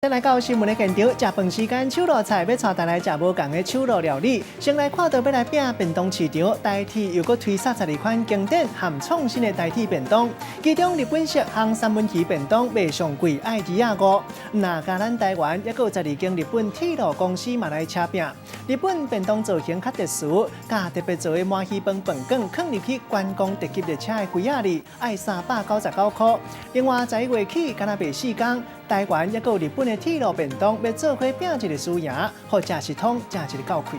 再來到新聞的現場，食飯時間手路菜欲帶大家來食無仝的手路料理。先來看到欲來拼便當市場，台鐵又閣推捒12款經典含創新的台鐵便當。其中日本式烘三文魚便當賣上貴，愛25。若共咱台灣，猶閣有12間日本鐵路公司嘛來車拼。日本便當造型較特殊，佮特別做的鰻魚飯飯卷，囥入去觀光特急列車的櫃仔裡，愛399塊。另外11月起，敢若袂4工，台灣猶閣有日本的鐵路便當，欲做伙拼一个輸贏，予食食通食一个夠氣。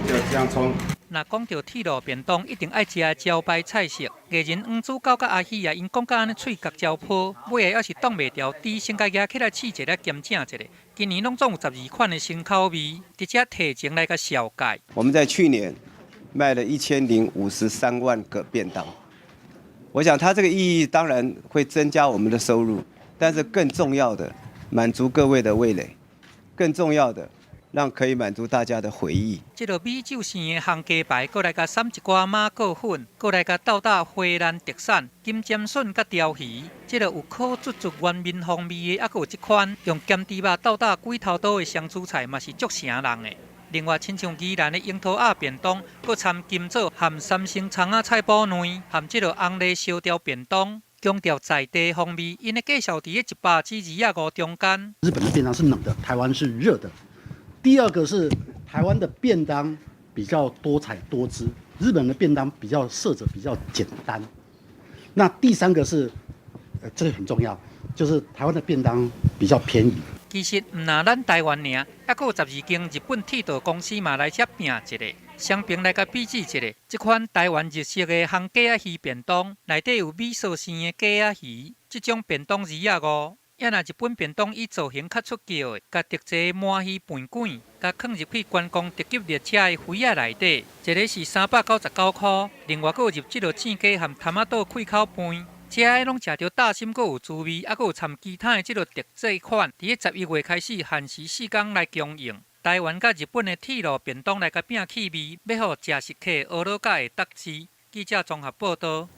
就這樣沖。若講著鐵路便當，一定愛食的招牌菜色。藝人黃子佼佮阿喜啊，𪜶講甲按呢喙角焦泡，尾仔猶是擋袂牢，豬先共舉起來試一下，兼正一下。今年攏總有十二款的新口味，直接提前來共紹介。我們在去年賣了1053萬個便當，我想它這個意義當然會增加我們的收入，但是更重要的，滿足各位的味蕾，更重要的，讓可以滿足大家的回憶。這个米酒生的烘雞排，閣來共捎一寡馬告粉，閣來共鬥搭花蘭特產金針筍佮鯛魚。這个有烤卒卒原面風味的，猶閣有這款用鹹豬肉鬥搭鬼頭刀的雙主菜，嘛是足誠人的。另外，親像宜蘭的櫻桃鴨便當，閣摻金棗含三星蔥仔菜脯卵，含這个紅藜燒鯛便當。強調在地風味，𪜶的介紹佇咧100至25中間。日本的便當是冷的，台灣是熱的。第二個是台灣的便當比較多彩多姿，日本的便當比較色澤比較簡單。那第三個是，這個很重要，就是台灣的便當比較便宜。其實毋但咱台灣爾，猶閣有12間日本鐵道公司嘛來遮拼一下，雙爿來共比試一下。這款台灣日式的烘雞仔魚便當，內底有米臊生的雞仔魚，這種便當25。猶若日本便當以造型較出格的，共特製鰻魚飯卷，共囥入去觀光特急列車的櫃仔內底，一个是399塊，另外閣有入這个煎雞含潭仔島開口飯。這个攏食著貼心，閣有滋味，猶閣有摻其他的這个特製款，佇咧11月開始限時4工來供應。台灣佮日本的鐵路便當來共拼氣味，欲予食食客學咾佮會得知。記者綜合報導。